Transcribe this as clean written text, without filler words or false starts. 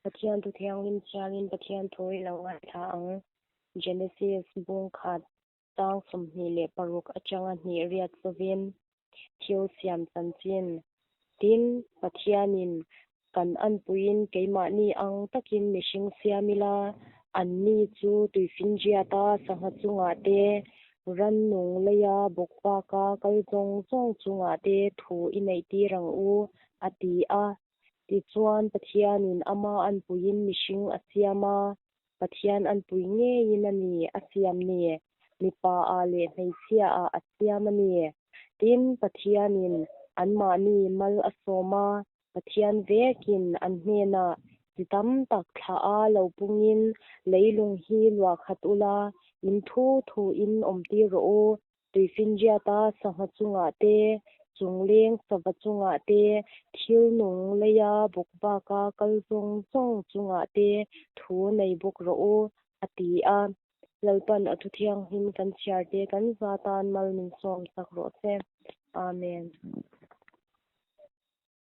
Pathian thu thianghlim chhiarin Pathian thu i lo ngaithla ang. Genesis bung khat chang 26 atanga hnih riat chawin thil siam chanchin. Tin, Pathianin kan anpuiin keimahni ang takin mihring siam ila, anni chu tuifinriata sangha chungah te, rannung leia bawkvaka kal zawng zawng chungah te thu i neihtir ang u, a ti a. Tichuan, Pathianin ama anpuiin mihring a siam a, Pathian anpui ngeiin a ni a siam ni, mipaah leh hmeichhiaah a siam a ni. Tin, Pathianin anmahni mal a sawm a, Pathian vekin an hnenah chi tam tak thlah a lo pungin leilung hi luah khat ula, in thu thuin awmtir rawh u, Tuifinriata sangha chungah te, chungleng sava chungah te, thil nung leia bawkvaka kal zawng zawng chungah te thu nei bawk rawh u, a ti a. Lalpan a thu thianghlim kan chhiar te kan za tan mal min sawm sak rawh se. Amen.